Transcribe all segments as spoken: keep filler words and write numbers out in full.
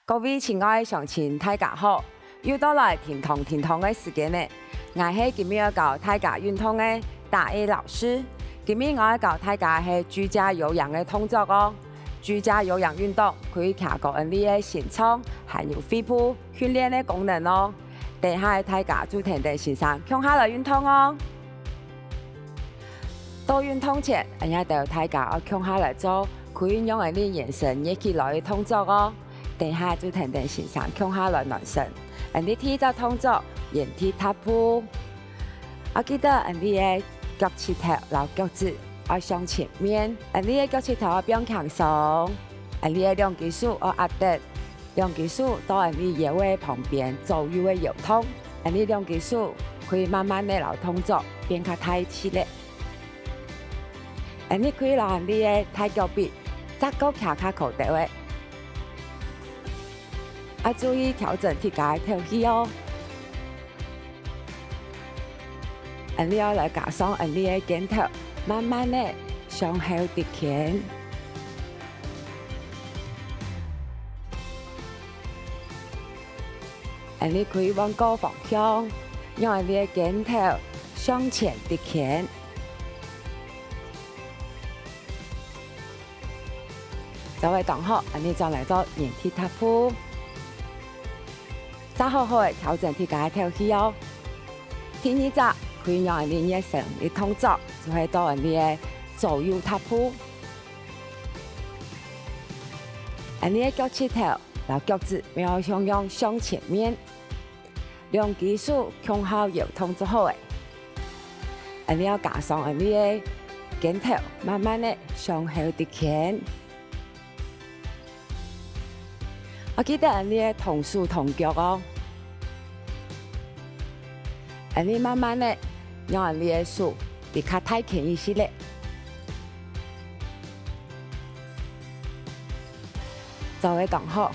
各位親愛鄉親，大家好！又到來停動停動个時間了。𠊎係今晡日愛教大家運動个大A老師。今晡日𠊎愛教大家係居家有氧个動作哦。居家有氧運動可以提高𫣆俚个心臟還有肺部訓練个功能哦。等下大家就跈等先生共下來運動哦。 到運動前，𫣆俚兜大家愛共下來做可以讓𫣆俚圓身熱起來个動作哦。等下就跈等先生共下來暖身。𫣆俚第一隻動作，原地踏步。愛記得𫣆俚个腳膝頭摎腳趾愛向前面，𫣆俚个腳膝頭愛放輕鬆，𫣆俚个兩隻手愛壓等 兩隻手到𫣆俚腰仔旁邊左右个搖動，𫣆俚兩隻手可以慢慢仔摎動作變較大隻咧。𫣆俚可以摎𫣆俚个大腳髀再過擎較高兜仔。愛注意調整自家个透氣哦。 𫣆俚愛來加上𫣆俚个肩頭，慢慢仔向後直牽。𫣆俚可以換個方向，讓𫣆俚个肩頭向前直牽。 做得當好，𫣆俚轉來到原地踏步。再好好仔調整自家个透氣哦。第二隻可以讓𫣆俚熱身个動作，就係到𫣆俚个左右踏步。𫣆俚个腳膝頭摎腳趾愛向向向前面。 兩隻手共下搖動就好咧。𫣆俚愛加上𫣆俚个肩頭，慢慢仔向後直牽。愛記得𫣆俚个動手動腳哦。𫣆俚慢慢仔，讓𫣆俚个手 直較大牽一息咧。做得當好，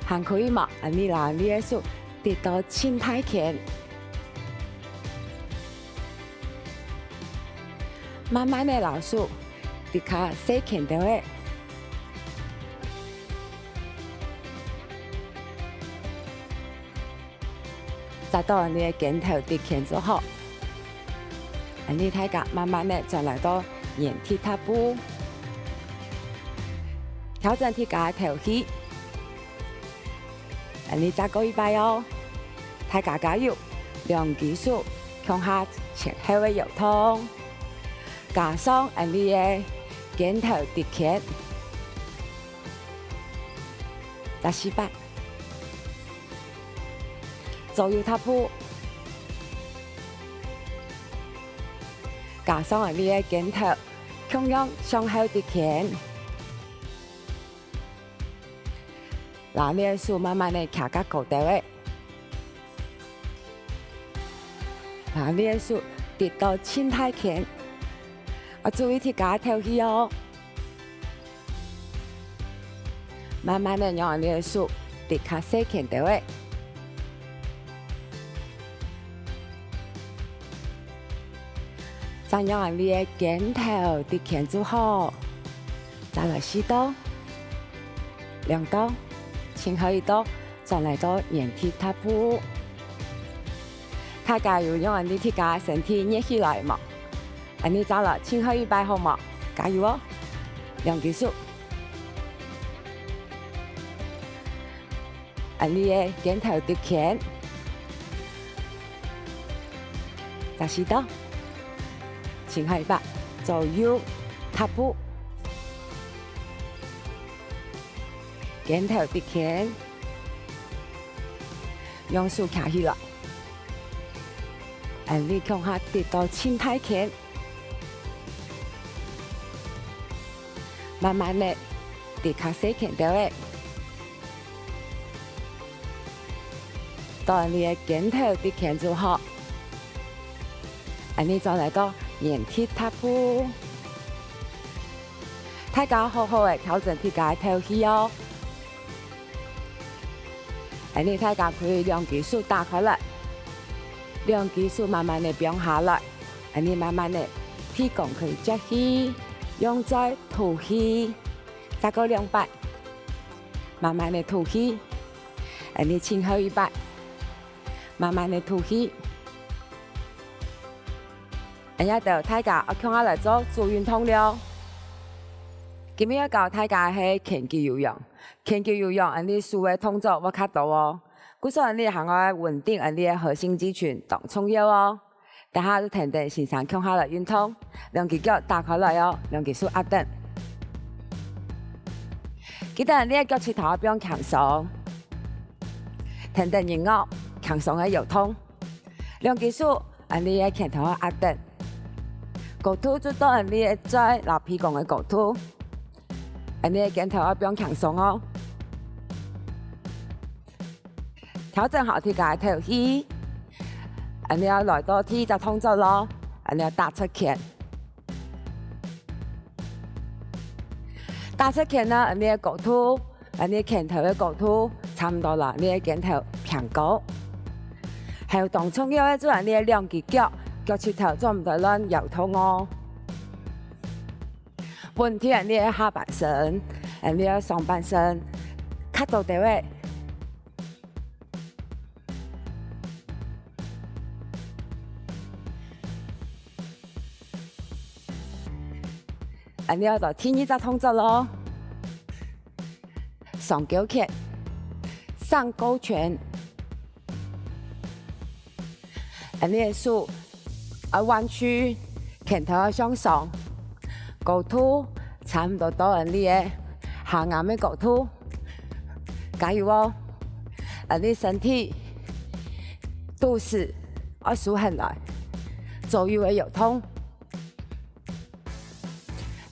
還可以無？𫣆俚摎𫣆俚个手直到盡大牽。慢慢仔摎手直較細牽兜仔。 再到𫣆俚个肩頭直牽就好。𫣆俚大家慢慢仔轉來到原地踏步，調整自家个透氣。𫣆俚再過一擺哦，大家加油！兩隻手共下前後个搖動，加上𫣆俚个肩頭直牽，再試擺。 左右踏步，加上𫣆俚个肩頭共樣向後直牽，摎𫣆俚个手慢慢仔擎較高兜仔，摎𫣆俚个手直到盡大牽，愛注意自家个透氣哦。 慢慢仔讓𫣆俚个手直較細牽兜仔。再讓𫣆俚个肩頭直牽就好。再來四到、兩到，盡後一到，轉來到原地踏步。大家有讓𫣆俚自家身體熱起來無？ 𫣆俚再來盡後一擺好無？加油哦！兩隻手。𫣆俚个肩頭直牽。再試到。盡後一擺，左右踏步。肩頭直牽。用手擎起來。𫣆俚共下直到盡大牽。 慢慢仔，直較細牽兜仔。到𫣆俚个肩頭直牽就好。𫣆俚轉來到原地踏步。大家好好仔調整自家个透氣哦。𫣆俚大家可以兩隻手打開來，兩隻手慢慢仔放下來。 𫣆俚慢慢仔，鼻公開啜氣，用嘴吐氣，再過兩擺，慢慢仔吐氣。恁呢盡後一擺，慢慢仔吐氣。恁呢就大家愛共下來做足運動了。今日愛教大家係拳擊有氧，拳擊有氧恁呢手个動作會較多哦。故所恁呢還愛穩定恁呢个核心肌群當重要哦。 等下就跈等先生共下來運動，兩支腳打開來哦，兩支手壓等。記得你个腳膝頭放輕鬆，跈等音樂，輕鬆个搖動。兩支手，恁呢个拳頭壓等，高度就到恁呢个嘴摎鼻公个高度，恁呢个肩頭愛放輕鬆哦。 調整好自家个透氣，恁呢來到第一隻動作囉，恁呢打側拳。打側拳呢，恁呢个高度，恁呢拳頭个高度，差毋多摎你个肩頭平高。還有當重要个，就係你个兩支腳，腳膝頭做毋得亂搖動哦。 穩定你个下半身，恁呢个上半身，較到兜仔。恁呢到第二隻動作囉，雙勾拳，上勾拳。 恁呢个手愛彎曲，拳頭愛向上，高度差毋多到恁呢个下頷个高度。加油哦！恁呢身體、肚屎愛收䟘來，左右个搖動。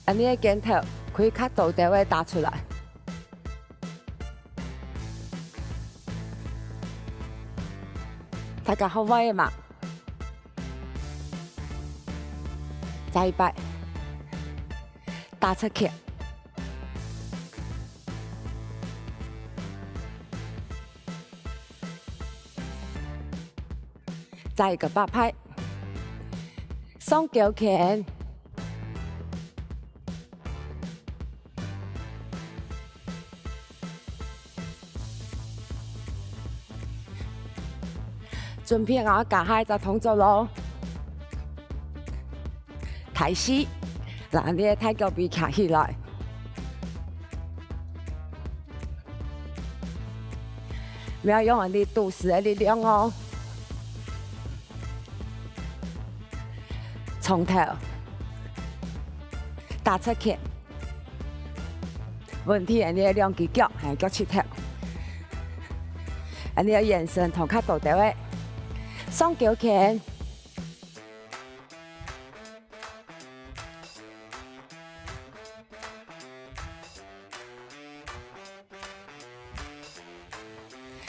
恁呢个肩頭可以較到兜仔打出來。 大家學會了嗎？再一擺，打側拳。再一個八拍，雙勾拳。 準備好加下一隻動作囉。大四，摎你个大腳髀擎起來。毋好用你肚屎个力量哦。 從頭，打側拳，穩定你个兩支腳，還有腳膝頭。恁呢个圓身同較到兜仔，雙勾拳。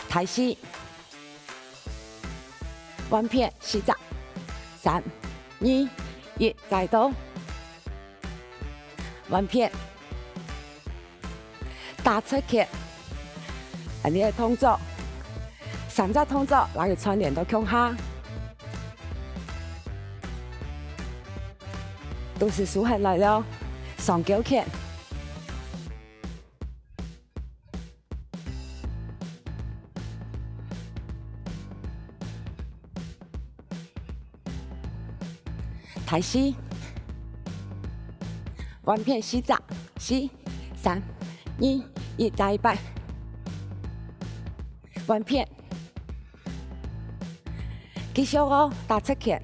大四，換片四隻，三、二、一，再到。換片，打側拳，恁呢个動作，三隻動作摎佢串聯到共下。肚屎收䟘來了，雙勾拳。 大四，換片四隻，四、三、二、一，再一擺。換片，繼續哦，打側拳。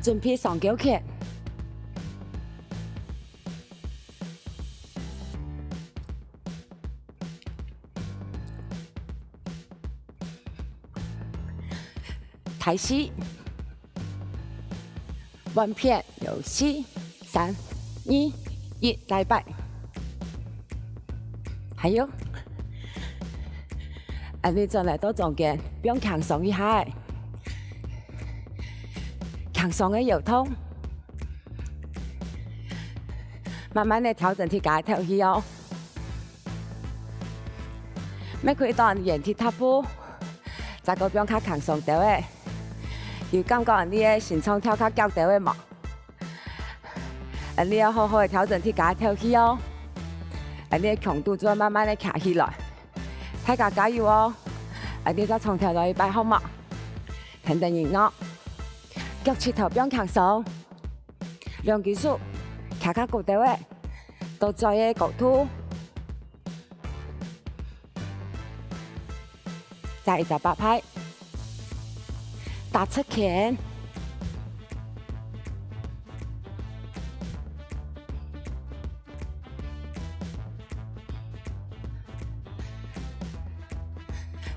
準備雙勾拳。大四， 換片，有四、三、二、一，再擺。還有，恁呢轉來到中間，放輕鬆一下仔，輕鬆个搖動，慢慢仔調整自家个透氣哦。 乜可以到原地踏步，再過放較輕鬆兜仔，有感覺恁呢个心臟跳較遽兜仔無？恁呢愛好好个調整自家个敨氣哦。恁呢个強度就愛慢慢个徛起來。大家加油哦！恁呢再重跳來一擺好無？跈等音樂，腳膝頭放輕鬆，兩隻手擎較高兜仔，到嘴个高度。 再一隻八拍，打側圈，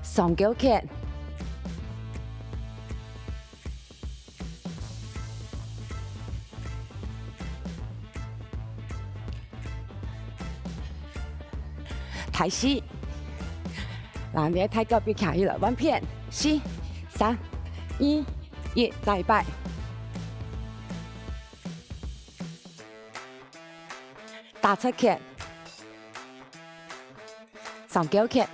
雙勾拳。 大四，來，你个大腳髀徛起來，換片，四、三、二、一，再一擺。打側圈，雙勾拳。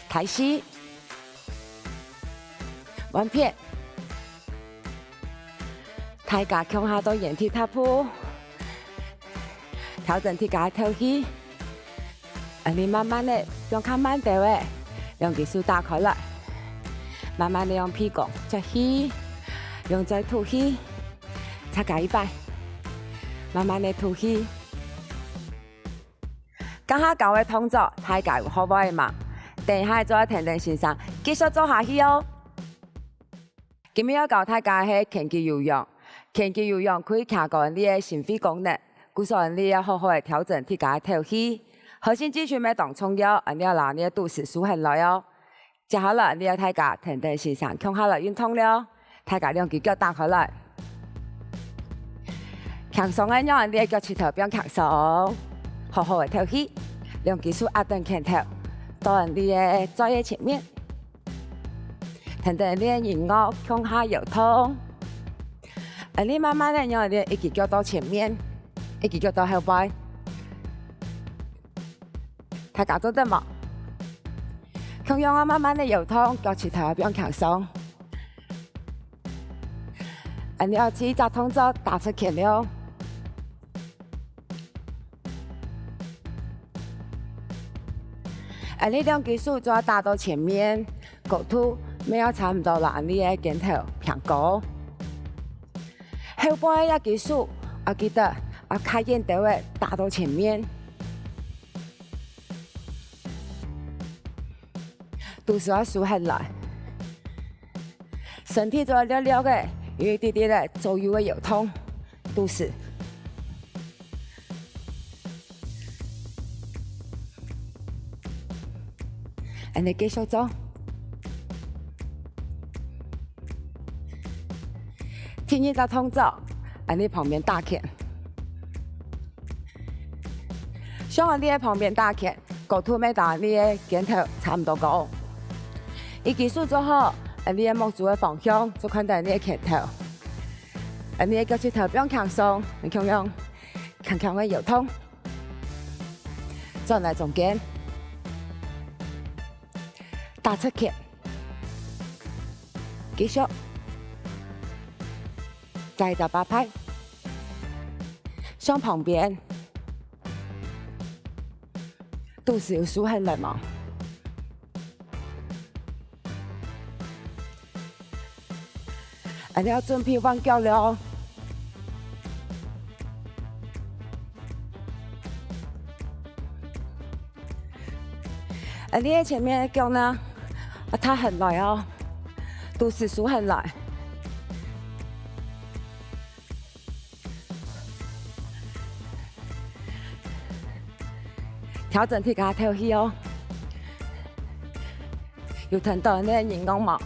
大四，換片，大家共下到原地踏步，調整自家个敨氣。恁呢慢慢个，用較慢兜仔，兩隻手打開來，慢慢个用鼻公吸氣，用嘴吐氣，再加一擺，慢慢个吐氣。 頭下教个動作，大家有學會無？等一下做得跈等先生繼續做下去哦。今日愛教大家个係拳擊有氧。拳擊有氧可以強化𠊎俚个心肺功能，故所𠊎俚愛好好个調整自家个敨氣。核心肌群乜當重要，𠊎俚愛摎𠊎俚个肚屎收䟘來哦。 接下來，𠊎俚愛大家跈等先生共下來運動了。大家兩隻腳打開來，輕鬆个讓𠊎俚个腳膝頭放輕鬆，好好个敨氣，兩隻手握等拳頭，到𠊎俚个嘴个前面，跈等𠊎俚个音樂共下搖動。𠊎俚慢慢个讓𠊎俚一隻腳到前面，一隻腳到後背。 大家做得無？共樣啊，慢慢个搖動，腳膝頭放輕鬆。𠊎俚愛試一隻動作，打側拳了。𠊎俚兩隻手就愛打到前面，高度乜愛差毋多摎𠊎俚个肩頭平高。後背个一隻手，愛記得愛較遠兜仔打到前面。 肚屎愛收䟘來，身體就愛略略仔，有一滴滴仔左右个搖動肚屎。恁呢繼續做。第二隻動作，恁呢旁邊打拳。 像𠊎俚个旁邊打拳，高度乜摎𠊎俚个肩頭差毋多高。一隻手做好，𠊎俚个目珠个方向就看著𠊎俚个拳頭。𠊎俚个腳膝頭放輕鬆，共樣輕輕个搖動，轉來中間，打側拳，繼續，再一隻八拍。 向旁邊，肚屎有收䟘來無？恁呢愛準備換腳了哦。恁呢前面个腳呢，愛踏䟘來哦，肚屎收䟘來。 調整自家敨氣哦。有聽著𠊎个音樂無？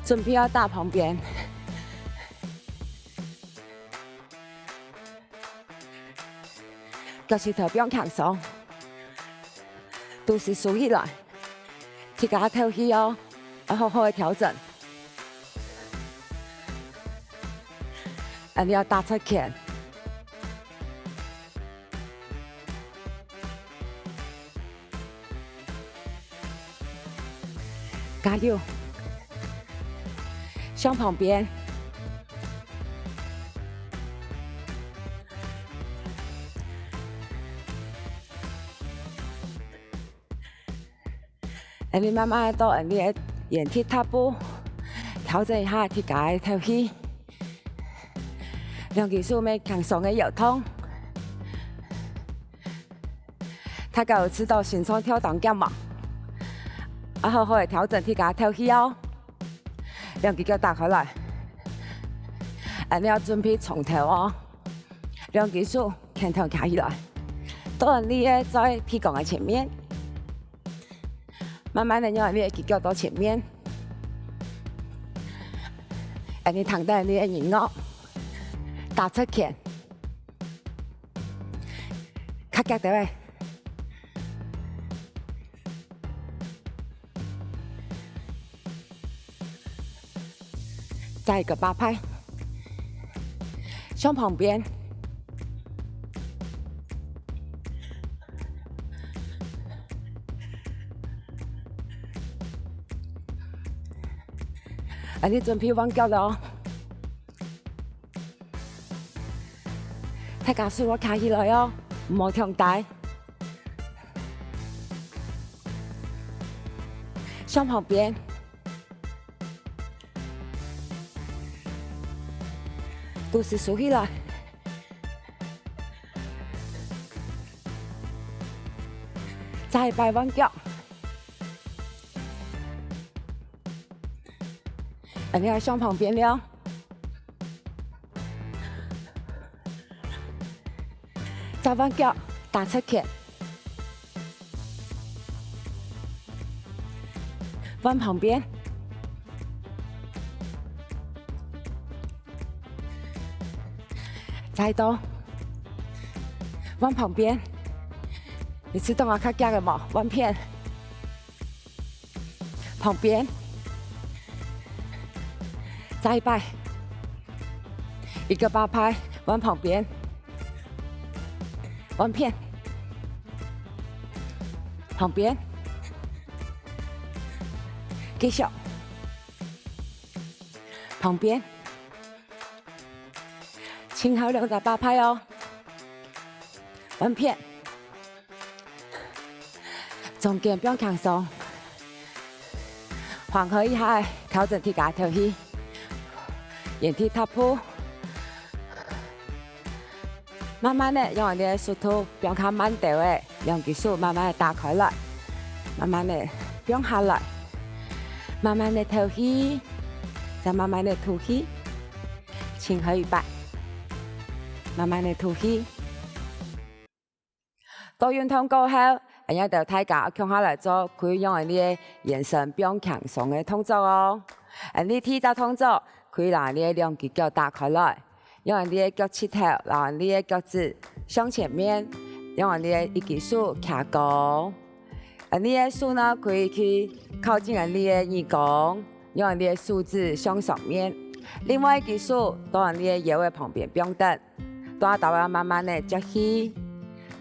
準備愛打旁邊。腳膝頭放輕鬆，肚屎收起來。 自家敨氣哦，愛好好个調整。恁呢愛打側拳。加油！向旁邊。恁呢慢慢到恁呢个原地踏步，調整一下自家个透氣。兩隻手乜輕鬆个搖動。 大家有試著心臟跳當遽無？啊，好好个調整自家透氣哦。兩隻腳打開來，恁呢愛準備衝頭哦。兩隻手拳頭擎起來，到恁呢个在鼻公个前面，慢慢个用恁呢个隻腳到前面，恁呢聽等恁呢个音樂，打側拳。 較遽兜仔。再一個八拍，向旁邊。恁呢準備換腳了哦。 大家手愛擎起來哦，毋好暢呆。向旁邊，肚屎收起來。再一擺換腳。恁呢向旁邊了。 再換腳，打側拳。換旁邊。再到。換旁邊。你試著𠊎較遽个無？換片。 旁邊。再一擺。一個八拍，換旁邊。換片。旁邊。繼續。旁邊。盡後兩隻八拍哦。換片。 中間放輕鬆，放開一下，調整自家透氣，原地踏步。慢慢个用你个速度放較慢兜仔，兩隻手慢慢个打開來，慢慢个放下來，慢慢个透氣，再慢慢个吐氣，盡後一擺，慢慢个吐氣。 到運動過後，𠊎兜大家共下來做可以用𠊎兜个圓身放輕鬆个動作哦。𠊎兜第一隻動作，可以摎𠊎兜个兩隻腳打開來，用𠊎兜个腳膝頭摎𠊎兜个腳趾向前面，用𠊎兜个一隻手擎高。𠊎兜个手呢，可以去靠近𠊎兜个耳公，用𠊎兜个手指向上面。另外一隻手到𠊎兜个腰仔旁邊放等。 大兜仔慢慢个擛氣。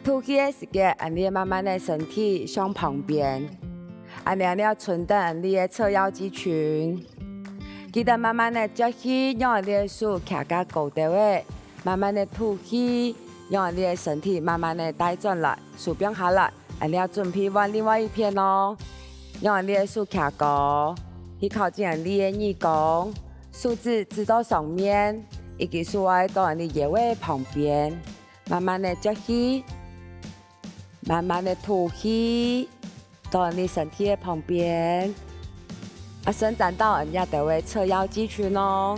吐氣个時節，𠊎兜慢慢个身體向旁邊。𠊎兜愛伸展𠊎兜个側腰肌群。記得慢慢个擛氣，用𠊎兜个手擎較高兜仔，慢慢个吐氣，用𠊎兜个身體慢慢个帶轉來，手放下來。𠊎兜準備換另外一片哦。用𠊎兜个手擎高，去靠近𠊎兜个耳公。 手指指到上面，一隻手愛到𠊎兜腰仔旁邊，慢慢个擛氣，慢慢个吐氣，到𠊎兜身體个旁邊，啊，伸展到𠊎兜个側腰肌群哦。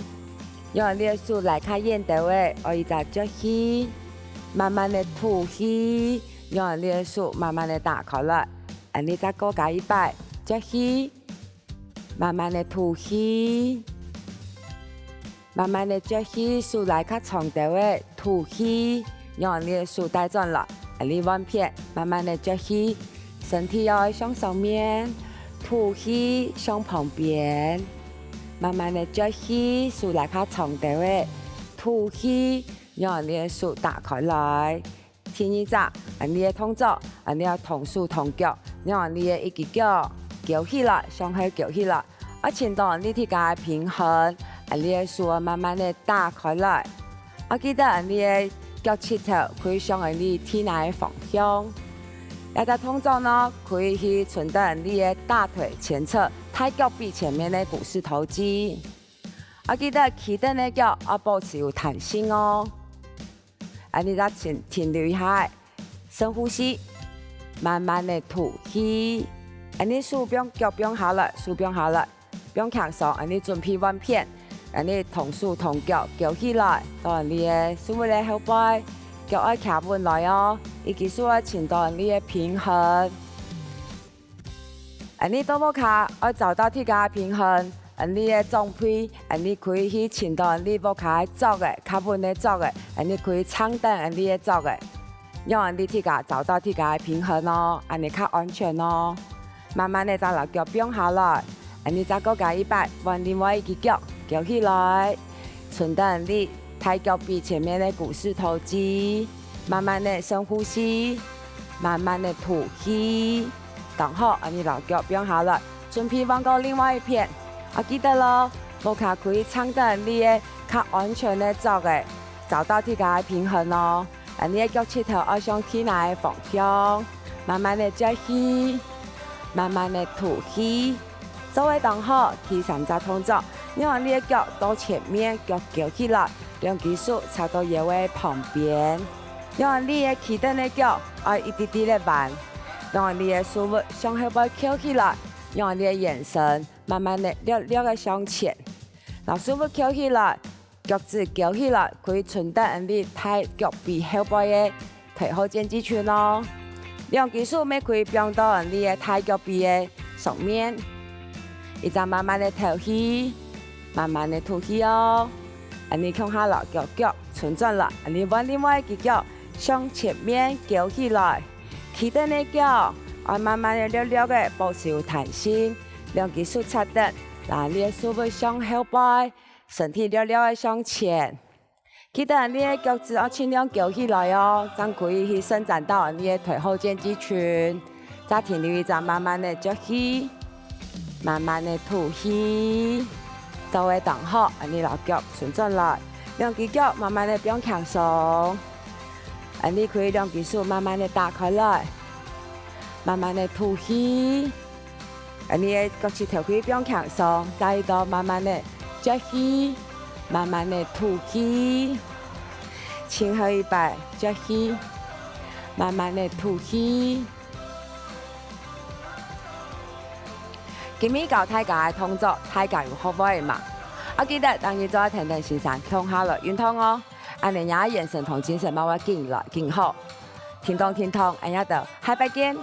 用𠊎兜个手拉較遠兜仔，愛一隻擛氣，慢慢个吐氣，用𠊎兜个手慢慢个打開來，恁呢再過加一擺，擛氣。 慢慢个吐氣，慢慢个擛氣，手拉較長兜仔，吐氣，用你个手帶轉來，恁呢換片，慢慢个擛氣，身體愛向上面，吐氣向旁邊，慢慢个擛氣，手拉較長兜仔，吐氣，用你个手打開來。 第二隻，恁呢个動作，恁呢个同手同腳，用恁呢个一隻腳，翹起來，向後翹起來，愛尋到你自家个平衡，恁呢个手愛慢慢个打開來。愛記得恁呢个腳膝頭可以向恁呢地泥个方向。這隻動作呢，可以去伸展恁呢个大腿前側、大腳髀前面个股四頭肌。愛記得企等个腳愛保持有彈性哦。 恁呢再停，停留一下，深呼吸，慢慢个吐氣。恁呢手放，腳放下來，手放下來，放輕鬆，恁呢準備換片。恁呢同手同腳翹起來，到恁呢个手个後背，腳愛徛穩來哦，一隻手愛尋到恁呢个平衡。 恁呢到屋下愛找到自家个平衡，恁呢个長輩，恁呢可以去尋到恁呢屋下个桌仔，較穩个桌仔，恁呢可以撐等恁呢个桌仔，讓恁呢自家找到自家个平衡哦，恁呢較安全哦。慢慢个再摎腳放下來，恁呢再過加一擺，換另外一隻腳，翹起來，伸展恁呢大腳髀前面个股四頭肌，慢慢个深呼吸。 慢慢个吐氣。當好，恁呢摎腳放下來，準備換過另外一片。愛記得咯，屋下可以撐等恁呢个較安全个桌仔，找到自家个平衡哦。恁呢个腳膝頭愛向地泥个方向，慢慢个吸氣，慢慢个吐氣。 做得當好，第三隻動作，讓恁呢个腳到前面，腳翹起來，兩隻手插到腰个旁邊。讓恁呢个企等个腳愛一滴滴个彎，讓恁呢个手物向後背翹起來，讓恁呢个圓身慢慢个略略个向前。摎手物翹起來， 腳趾翹起來，可以伸展恁呢大腳髀後背个腿後肩肌群哦。兩隻手乜可以放到恁呢个大腳髀个上面。一隻慢慢个敨氣，慢慢个吐氣哦。恁呢共下摎腳腳伸轉來，恁呢換另外一隻腳向前面翹起來。企等个腳，愛慢慢个略略个保持有彈性，兩隻手插等，摎你个手背向後背， 身體略略个向前。記得恁呢个腳趾愛盡量翹起來哦，正可以去伸展到恁呢个腿後肩肌群。再停留一隻，慢慢个吸氣，慢慢个吐氣。做得當好，恁呢摎腳伸轉來，兩隻腳慢慢个放輕鬆。恁呢可以兩隻手慢慢个打開來，慢慢个吐氣。 恁呢个腳趾頭可以放輕鬆，再一到慢慢个吸氣，慢慢个吐氣。盡後一擺吸氣，慢慢个吐氣。今晡日教大家个動作，大家有學會無？愛記得逐日做得跈等先生共下來運動哦，恁呢若圓身同精神嘛會緊來緊好。停動停動，恁呢就下擺見。